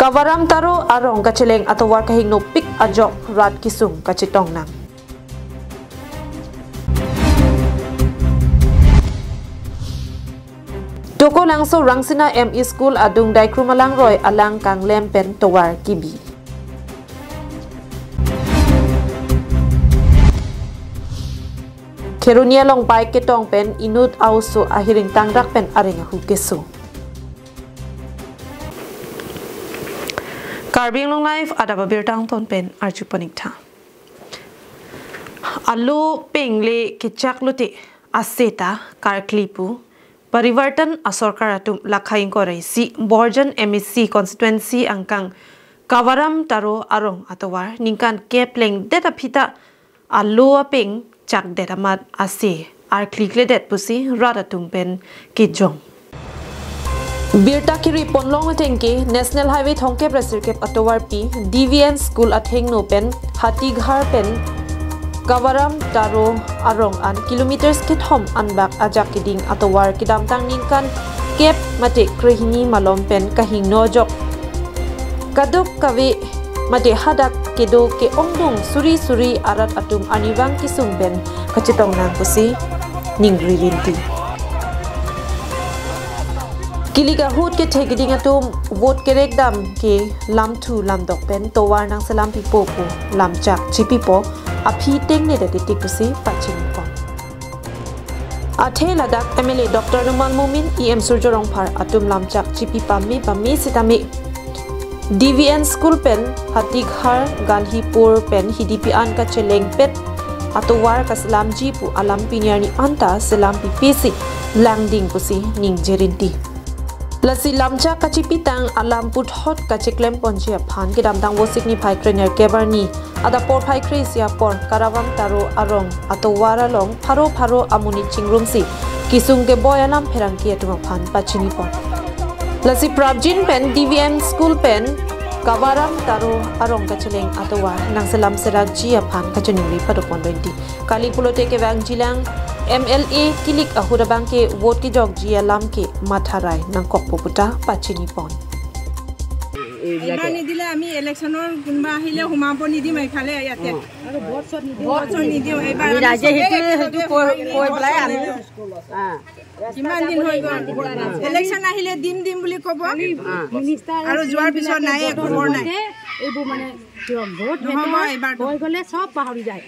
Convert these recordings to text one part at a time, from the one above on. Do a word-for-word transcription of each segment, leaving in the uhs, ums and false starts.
Kavaram Taro arong kacheleng atovar kahingnopik ajok rat kesung kachetong nang. Tokolangso Rangsina M E School adung Daikrum Alangroi alang kanglem pen tovar kebi. Kheroni along bike ketong pen inut a-oso ahiring tangrak pen areng ahu keso. Karbi Anglong Live adap abirta angton pen arju pon-ik tha. Alo pengle kechak lote ase ta karkli pu Parivartan asorkar atum lakha ingkoi ra isi Borjan M A C constituency angkang Kavaram Taro arong atovar ningkan kep lengdet aphi ta alo apeng chakdet amat ase arkli kledet pusi rat atum pen kejong. Birta kiri ponlong ateng ke National Highway thomkep ra sirkep atovarpi D V N School athengno pen Hatighar pen Kavaram Taro arong an kilometers kethom anbak ajak keding atovar kedamtang ningkan kep mate krehini malom pen kahingno ajok kadokave mate hadak kedo ke-ongdung suri suri arat atum arnivang kesung pen kachetong nang pusi ningri rinti. Kilik ahut kethe keding atum vote kerek dam ke lamthu lamdok pen tovar nangselam pipo pu lamchak chipipo aphi tengne da titik pusi pachini pon. Athe ladak M L A Doctor Numal Momin, E M Surjya Rongphar atum lamchak chipi pame pame sitame D V N School pen Hatighar, Galhipur pen Hidipi an kachelengpet atovar kaselamji pu alam pini arni anta selam pipe si langding pusi ningje rinti. Lasi lamchak kachipitang alam puthot kacheklem ponji aphan kedamtang Vosik niphai krenerkep arni adap porphai kre-isi apor Kavaram Taro arong atovar along pharo pharo amonit chingrumsi kesung keboi alam pherangke atum aphan pachini pon. Lasi prapjin pen D V N School pen Kavaram Taro arong kacheleng atovar nangselam serakji aphan kachiningri pado pon do rinti. Kali pulote kevangjilang M L A kilik ahut abang ke vote kejokji alam ke matharai nangkokpo pu ta pachini pon. এইবাৰ নিদিলে আমি ইলেকশ্যনৰ কোনোবা আহিলে সোমাব নিদিম এইফালে ইয়াতে। ভোট চোট নিদিওঁ এইবাৰ। আমি ৰাইজে সেইটো, সেইটো কৈ, কৈ পেলাই আমি, হা। কিমান দিন হৈ গ'ল? ইলেকশ্যন আহিলে দিম দিম বুলি ক'ব। মিনিষ্টাৰ আৰু যোৱাৰ পিছত নাই, খবৰ নাই। এইবোৰ মানে কিয় ভোট নহ'ব সেইটো এইবাৰতো। হৈ গ'লে চব পাহৰি যায়।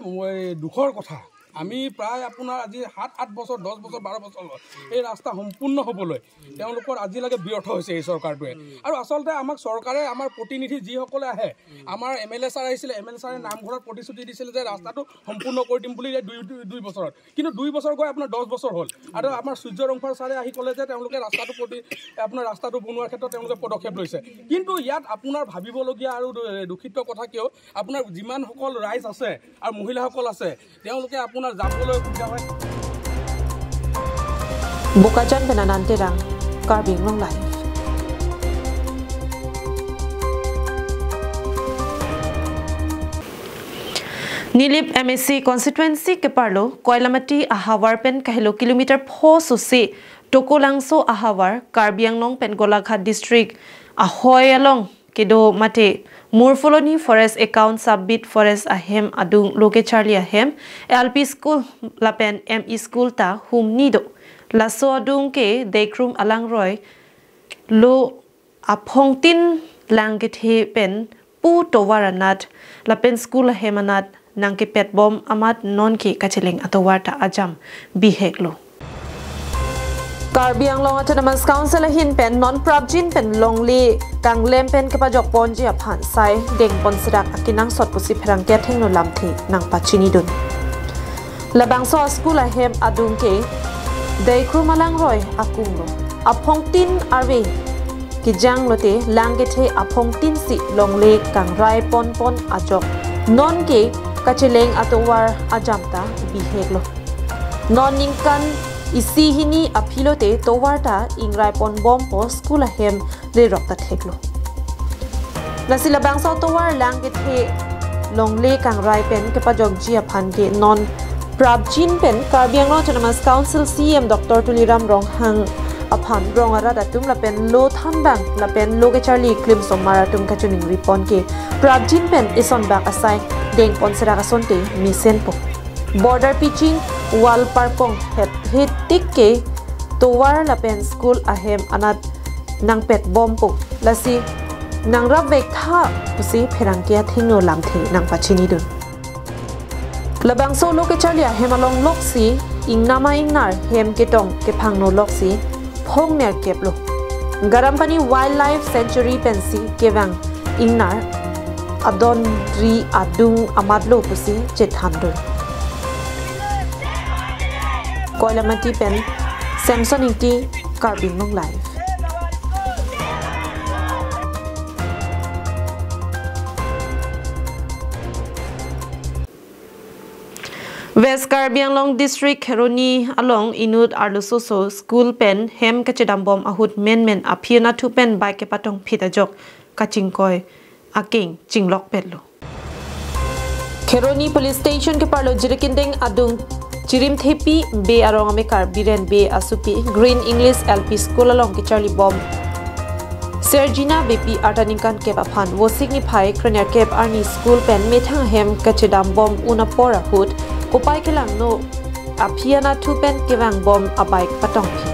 মই দুখৰ কথা, আমি প্ৰায় আপোনাৰ আজি সাত আঠ বছৰ, দহ বছৰ, বাৰ বছৰ হ'ল এই ৰাস্তা সম্পূৰ্ণ হ'বলৈ তেওঁলোকৰ আজিলৈকে ব্যৰ্থ হৈছে এই চৰকাৰটোৱে। আৰু আচলতে আমাক চৰকাৰে, আমাৰ প্ৰতিনিধি যিসকলে আহে, আমাৰ এম এল এ ছাৰ আহিছিলে, এম এল এ ছাৰে নামঘৰত প্ৰতিশ্ৰুতি দিছিলে যে ৰাস্তাটো সম্পূৰ্ণ কৰি দিম বুলি এই দুই, দুই, দুই বছৰত। কিন্তু দুই বছৰ গৈ আপোনাৰ দহ বছৰ হ'ল। আৰু আমাৰ সূৰ্য ৰংফাৰ ছাৰে আহি ক'লে যে তেওঁলোকে ৰাস্তাটো প্ৰতি, আপোনাৰ ৰাস্তাটো বনোৱাৰ ক্ষেত্ৰত তেওঁলোকে পদক্ষেপ লৈছে। কিন্তু ইয়াত আপোনাৰ ভাবিবলগীয়া আৰু দু-, দুখিত কথা কিয়, আপোনাৰ যিমানসকল ৰাইজ আছে আৰু মহিলাসকল আছে, তেওঁলোকে আপোনাৰ যাবলৈ অসুবিধা হয়। Bokajan pen Anand Terang, Karbi Anglong Live. Nilip M A C constituency keparlo Koilamati ahavar pen kahelo kilometer pho sose Tokolangso ahavar Karbi Anglong pen Golaghat district ahoi along kedo mate Murpholoni forest account sub-beat forest ahem adung lo kecharli ahem L P school lapen M E school ta humni do. Laso adung ke Dekrum Alangroi lo aphongtin lang kethe pen pu tovar anat lapen school ahem anat nangkepet bom amat non ke kacheleng atovar ta ajam bihek lo. Karbi Anglong Autonomous Council ahin pen non prapjin pen longle kanglem pen kepajok ponji aphan sai deng pon serak akenangsot pusi pherangke athengno lamthe nangpachinidun. Labangso school ahem adung ke Dekrum Alangroi akung lo. Aphongtin arve kejang lote lang kethe aphongtin si longle kangrai pon pon ajok non ke kacheleng atovar ajam ta bihek lo. Non ningkan isi hini aphi lote tovar ta ingrai pon bompo, school ahem rerok ta thek lo. Lasi labangso tovar lang kethe longle kangrai pen kepajokji aphan ke non prapjin pen Karbi Anglong Autonomous Council C E M Doctor Tuliram Ronghang aphan rong arat atum lapen lo thanbang lapen lo kecharli klimsomar atum kachiningri pon ke prapjin pen isonbak asai dengpon serak asonte mesenpo. Border piching wall parpong het hetik ke tovar lapen school ahem anat nangpet bompo, lasi nangrapvek tha pusi pherangke athengno lamthe nangpachinidun. Labangso lo kecharli ahem along loksi ingnama ingnar hem ketong kephangno loksi phongnerkep lo. Garampani Wildlife Sanctuary pensi kevang ingnar adon ri adung amat lo pusi chethandun. Koilamati pen Samson Ingti, Karbi Anglong Live. West Karbi Anglong District Kheroni along inut arlososo school pen hem kachedambom ahut menmen aphi anathu pen bike kepatongphit ajok kachingkoi akeng chinglokpetlo. Kheroni Police Station keparlo Jirikindeng adung Chirimthepi Bey arong amekar Biren Bey asopi Green English L P School along kecharlibom Sergina Beypi arta ningkan kep aphan Vosik niphai krenerkep arni school pen methang hem kachedambom un apor ahut kopai kelangno aphi anathu pen kevangbom abike patongphi.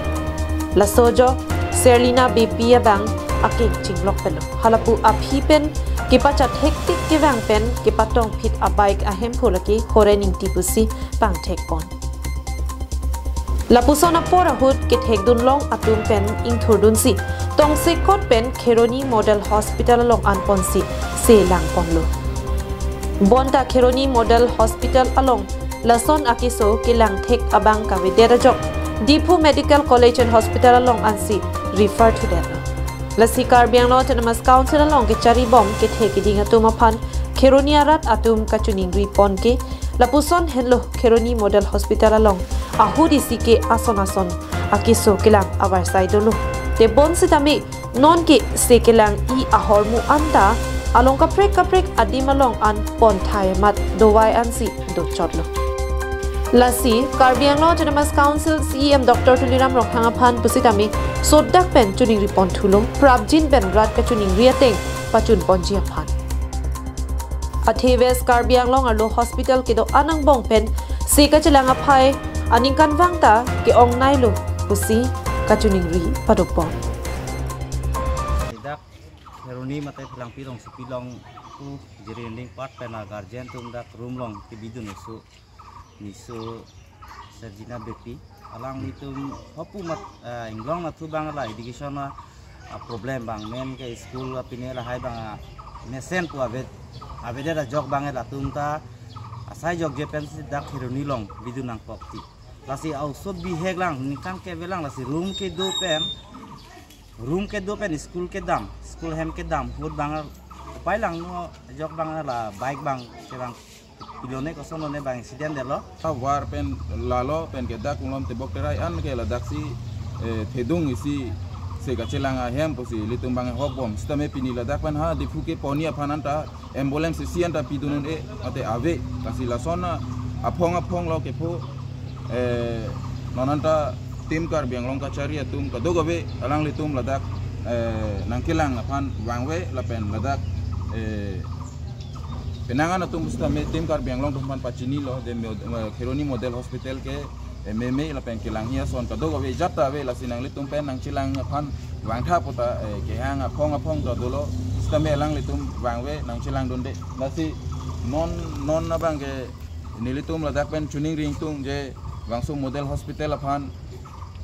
Laso jo Serlina Beypi abang akeng chinglokpetlo. Halapu aphi pen kepachat hektik kevang pen kepatongphit abike ahemphu lake Horen Ingti pusi pangthekpon. Lapuson apor ahut kethekdunlong atum pen ingthurdunsi tongsekot pen Kheroni Model Hospital along anponsi selangponlo. Bonta Kheroni Model Hospital along lason akeso kelangthek abang kavedet ajok Diphu Medical College and Hospital along ansi refer thudetlo. Lasi Karbi Anglong Autonomous Council along kecharibom kethek keding atum aphan Kheroni arat atum kachiningri pon ke lapuson henlo Kheroni Model Hospital along ahut isi ke ason ason akeso kelang avarsai dolo. Tebon sitame non ke se kelang-i ahormu anta along kaprek kaprek adim along an ponthai amat dovai ansi dochotlo. Lasi Karbi Anglong Autonomous Council C E M Doctor Tuliram Ronghang aphan pusitame sodak pen chiningri pon thulo, prapjin pen rat kachiningri ateng pachun ponji aphan. Athe West Karbi Anglong arlo hospital kedo-an angbong pen se kachelang aphai aningkanvang ta ke-ongnailo pusi kachiningri padopon. Dak Kheroni mate Phelangpi rongsopi along pu Jirikindeng part pen a guardian atum dak room along kebidun oso niso Sergina Beypi. Alanglitum hopu mat, eh, inglong nathu abang la education a, a problem abang men ke school apine lahai abang a mesen pu ave, avedet ajok abang latum ta asai jokje pensi dak Kheroni along bidun nangkokti. Lasi a-oso bihek lang, ningkan kep lang, lasi room kedo pen, room kedo pen school kedam, school hem kedam ahut abang kopai langno ajok abang la bike abang kevang pilone kosonlone abang accident detlo. War pen lalo pen ke dak unglom tebok terai an ke ladaksi, eh, thedung isi se kachelang ahem pusi ilitum abang hokbom. Sitame pini ladak pen ha Diphu ke poni aphan anta ambulance isi anta pidun un-e mate ave. Lasi lason aphong aphong lo kepho, eh, non anta Team Karbi Anglong kachari atum kadokave alanglitum ladak, eh, nangkelang aphan vangve lapen ladak, eh, penang an atum sitame Team Karbi Anglong atum aphan pachinilo, de mo-, eh, Kheroni Model Hospital ke, eh, meme lapen kelangji ason kadokave ajat ta ave, lasi nanglitum pen nangchelang aphan vangtha puta, eh, kehang aphong aphong ta dolo, sitame alanglitum vangve nangchelangdunde. Lasi non, non abang ke nelitum ladak pen chiningri ingtung je bangso Model Hospital aphan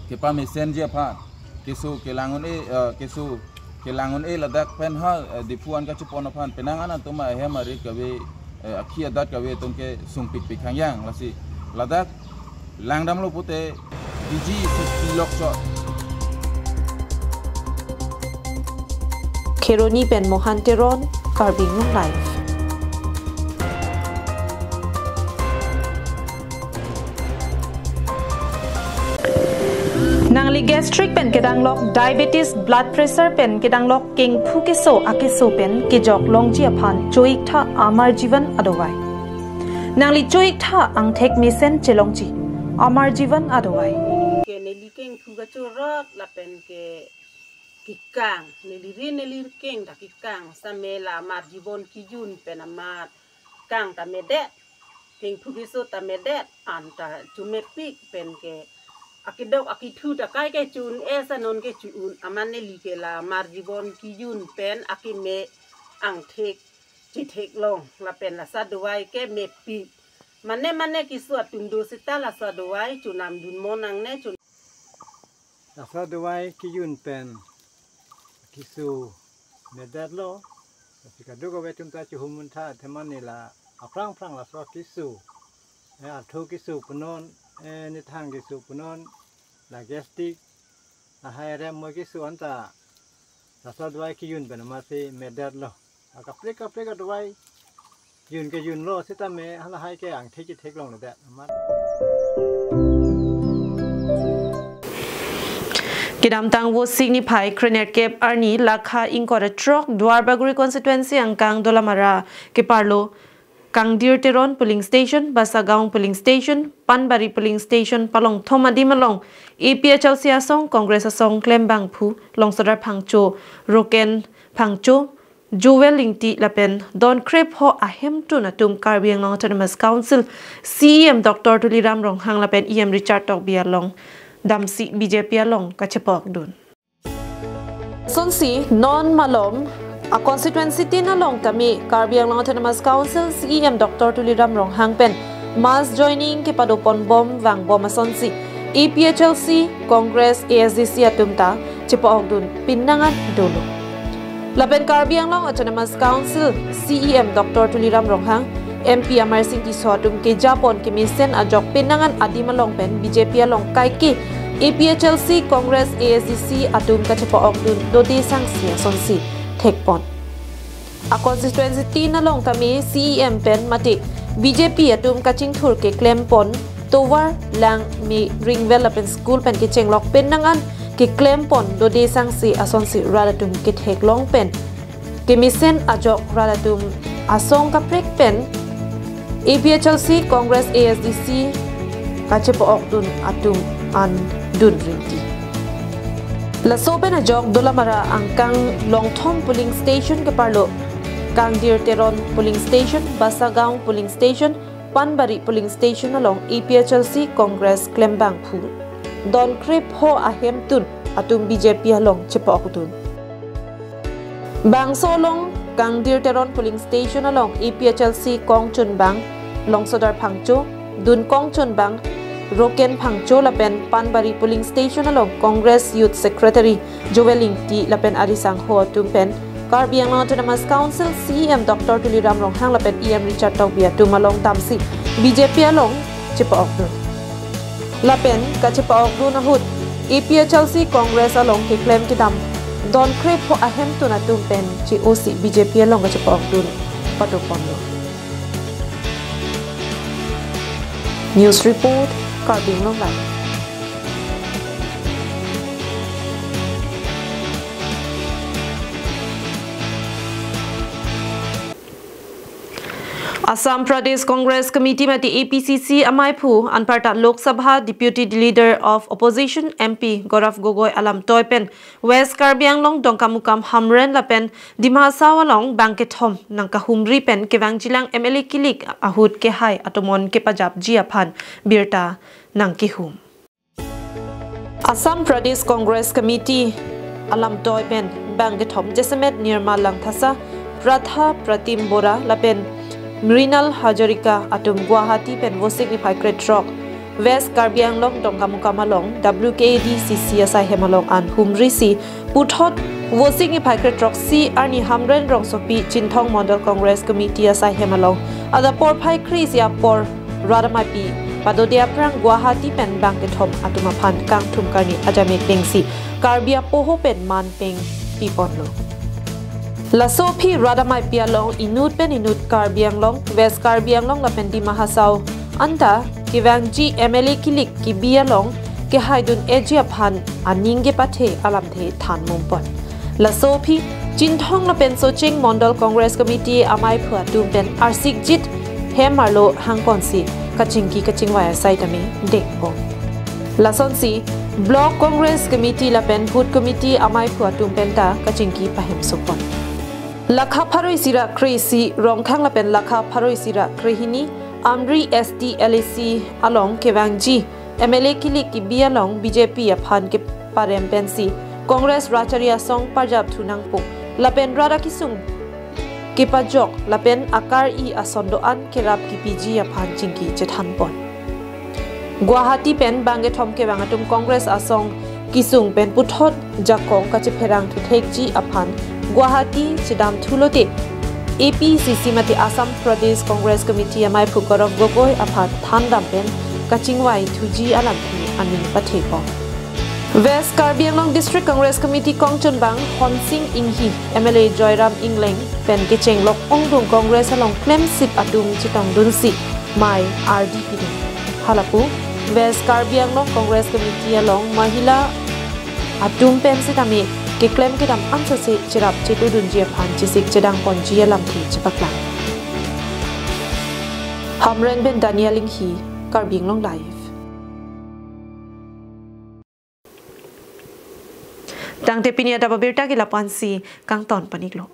kepamesenji aphan keso kelang un-e, eh, keso kelang un-e ladak pen ha, eh, Diphu an kachepon aphan penang an atum ahem arit kave, eh, akhi adat kave atum ke sungpikpik hangyang, lasi ladak langdamlo pute D G C P lok chot. Kheroni pen Mohan Teron, Karbi Anglong Live. Nangli gastric pen kedanglok, diabetes, blood pressure pen kedanglok, kengphu keso akeso pen kejok longji aphan cho-iktha Amar Jeevan adovai. Nangli cho-iktha angthek mesen chelongji Amar Jeevan adovai. Kengphu kachorot lapen ke kekang, neli ri neli keng ta kekang, same la amar jibon kijun pen amar kang ta medet, kengphu keso ta medet, an ta chomepik pen ke akedok akethu ta kai ke chun-e sa non ke chun, amat neli ke la amar jibon kijun pen akeme angthek chetheklong lapen laso adawai ke mepik. Mane mane keso atum do seta laso adawai chonamdun mo nangne chun. Laso adawai kijun pen keso medetlo. Lasi kadokave atum ta chihum muntha athema neli la aphrang aphrang laso keso, eh, artho keso punon, eh, nithang keso punon, la gastric, lahai rem mo keso anta laso adawai kijun pen amatsi medetlo. Akaprek kaprek adawai jun ke junlo sitame halahai ke angthek chetheklongledet amat. Kedamtang Vosik niphai krenerkep arni lakha ingkoi ra throk Duarbagori constituency angkang Dolamara keparlo Kangdir Teron polling station, Basagaon polling station, Panbari polling station palongthom adim along A P H L C asong, Congress asong klembangphu Longsodar Phangcho, Roken Phangcho, Joel Ingti lapen don krepho ahemtun atum Karbi Anglong Autonomous Council C E M Doctor Tuliram Ronghang lapen E M Richard Tokbi along damsi B J P along kachepokdun. Sonsi non malom a constituency tin along tame Karbi Anglong Autonomous Council C E M Doctor Tuliram Ronghang pen mass joining kepadoponbom vangbom asonsi A P H L C, Congress, A S D C atum ta chepa-okdun pinangan dolo. Lapen Karbi Anglong Autonomous Council C E M Doctor Tuliram Ronghang, M P Amarsing Tisso atum kejapon kemesen ajok pinangan adim along pen B J P along kaike A P H L C, Congress, A S D C atum kachepa-okdun dode sangsi asonsi thekpon. A constituency tin along tame C E M pen mate B J P atum kachingthur keklempon tovar, lang, me, ringvell lapen school pen kechenglok pinangan keklempon dode sangsi asonsi rat atum ketheklong pen kemesen ajok rat atum asong kaprek pen A P H L C, Congress, A S D C kachepa-okdun atum an dun rinti. Laso pen ajok Dolamara angkang longthom polling station keparlo Kangdir Teron polling station, Basagaon polling station, Panbari polling station along A P H L C, Congress klembangphu don krepho ahemtun atum B J P along chepa-okdun. Bangso along Kangdir Teron polling station along A P H L C kongchunbang Longsodar Phangcho, dun kongchunbang Roken Phangcho lapen Panbari polling station along Congress Youth Secretary Joel Ingti lapen arisangho atum pen Karbi Anglong Autonomous Council C E M Doctor Tuliram Ronghang lapen E M Richard Tokbi atum along damsi B J P along chepa-okdun. Lapen kachepa-okdun ahut A P H L C Congress along keklem kedam don krepho ahemtun atum pen che-osi B J P along kachepa-okdun padoponlo. News report, Karbi Anglong Live. Assam Pradesh Congress Committee mate A P C C amaiphu anparta Lok Sabha Deputy Leader of Opposition M P Gaurav Gogoi alamtoi pen West Karbi Anglong Dongkamukam Hamren lapen Dima Hasao along bangkethom nangkahumri pen kevangjilang M L A kilik ahut kehai atomon kepajapji aphan birta nangkehum. Assam Pradesh Congress Committee alamtoi pen bangkethom jasemet Nirmal Langthasa, Pratha Pratim Bora lapen Mrinal Hazarika atum Guwahati pen Vosik niphai krethrok West Karbi Anglong Dongkamukam along W K A D C C asai hem along an humrisi puthot Vosik niphai krethrok si arni Hamren rongsopi Chinthong Mondol Congress Committee asai hem along adap porphai kre-isi apor rat ameipi padode aphrang Guwahati pen bangkethom atum aphan kangthum karni ajame pengsi Karbi apoho pen man peng piponlo. Laso aphi rat ameipi along inut pen inut Karbi Anglong, West Karbi Anglong lapen Dima Hasao anta kevangji M L A kilik kebi along kehaidun-eji aphan aning kepathe alamthe than mumpon. Laso aphi Chinthong lapen Socheng Mondol Congress Committee amaiphu atum pen arsikjit hem arlo hangkonsi kachingki kachingvai asai tame dekpo. Lasonsi Block Congress Committee lapen Booth Committee amaiphu atum penta kachingki pahem sopon. Lakha pharo isi ra kre-isi Rongkhang lapen lakha pharo isi ra krehini Amri S T L A C along kevangji M L A kilik kibi along B J P aphan keparem pensi Congress Rachari Asong parjap thunangpo lapen rat akisung kepajok lapen akar-i ason do-an kerap kipiji aphan chingki chethanpon. Guwahati pen bangkethom kevang atum Congress asong kisung pen puthot jakong kachepherang thuthekji aphan Guwahati chedam thulote A P C C mate Assam Pradesh Congress Committee amaiphu Gaurav Gogoi aphan thandam pen kachingvai thuji alamthe aning pathepon. West Karbi Anglong District Congress Committee kongchunbang Honsing Inghi, M L A Joyram Ingleng pen kecheng lok ongdung Congress along klemsip atum chetongdunsi mei ardi pidun. Halapu West Karbi Anglong Congress Committee along mahila atum pen sitame keklem kedam ansose cherap chetudunji aphan chesik chedangponji alamthe chepaklang. Hamren pen Daniel Inghi, Karbi Anglong Live. Tangte pini adap abirta ke lapu-ansi kangton pon-iklo.